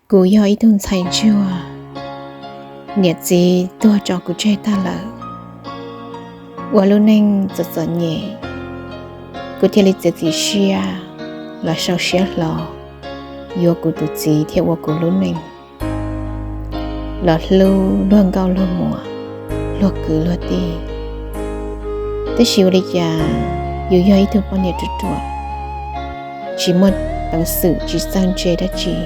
Kuv yog ib tug ntxhais ntsuag, niam txiv tuag tso kuv tseg tag lawm. Ua lub neej txom txom nyem, kuv thiaj li txiav txim siab los sau siab hlo yuav kuv tus txiv thiab ua kuv lub neej, los hlub luag nkauj luag muam, luag kwv luag tij. Tab sis ua li cas yus yog ib tug poj niam ruam ruam, tsis muaj peev xwm tsis txawj ntse dab tsi,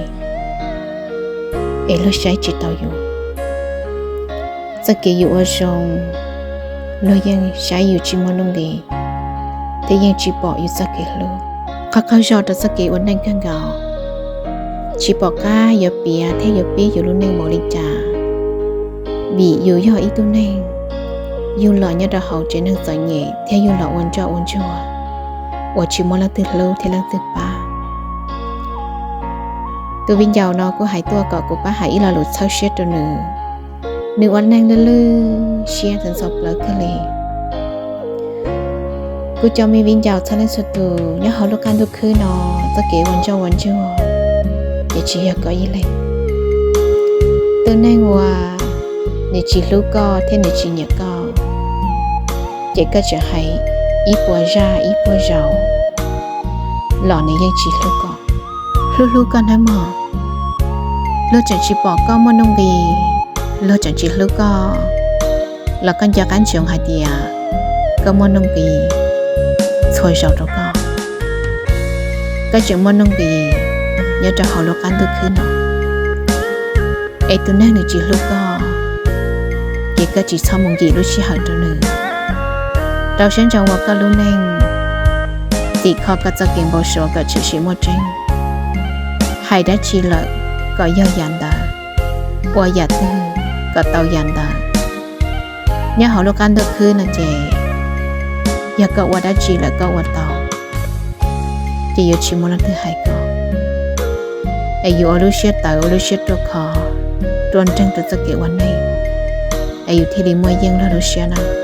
es luag saib tsis taus yus. Txoj kev yus ua zoo, luag yeej saib yus tsis muaj nuj nqis, thiab yeej tsis pom yus txoj kev hlub. Qhov qaug zog rau txoj kev ua neej kawg nkaus, tsis pom qab yuav piav thiab yuav pib yus lub neej mus li cas, vim yus yog ib tug neeg yug los nyob rau hauv tsev neeg txom nyem thiab yug los ua ntsoj ua ntsuag uas tsis muaj leej twg hlub thiab leej twg pab. Tus viv ncaus no kuj hais tuaj kom kuv pab hais ib lo lus txhawb siab rau nws. Nws ua neej lwj lwj siab ntxhov plawv kawg li. Kuv cov me viv ncaus txhua leej txhua tus nyob hauv lub qab ntuj khwb no, txoj kev ua ntsoj ua ntsuag ces tsis yog koj ib leeg. Tus neeg uas nws tsis hlub koj thiab nws tsis nyiam koj, ces koj tseem hais ib puas zaj ib puas zaus los nws yeej tsis hlub koj. Hlub hlub koj nawb mog. Luag tseem tsis pom koj muaj nuj nqis, luag tseem tsis hlub koj, los koj nco qab ntsoov hais tias koj muaj nuj nqis txhua zaus rau koj. Koj tseem muaj nuj nqis nyob rau hauv lub qab ntuj khwb no. Es tus neeg nws tsis hlub koj, ces koj tsis txhob mus nkim lub sij hawm rau nws. Rau siab ntso ua koj lub neej, tim kho koj txoj kev npau suav kom tshwm sim muaj tseeb. Hais dab tsi lawm kom yog yam ntawd, ua yam twg kom tau yam ntawd. Nyob hauv lub qab ntuj khwb no ces yog koj ua dab tsi lawm koj ua tau, ces yuav tsis muaj leej twg hais koj. Es yus ua lub siab tawv ua lub siab ruaj khov, ruaj nreeg rau txoj kev ua neej, es yus thiaj li muaj yeej luag lub siab na.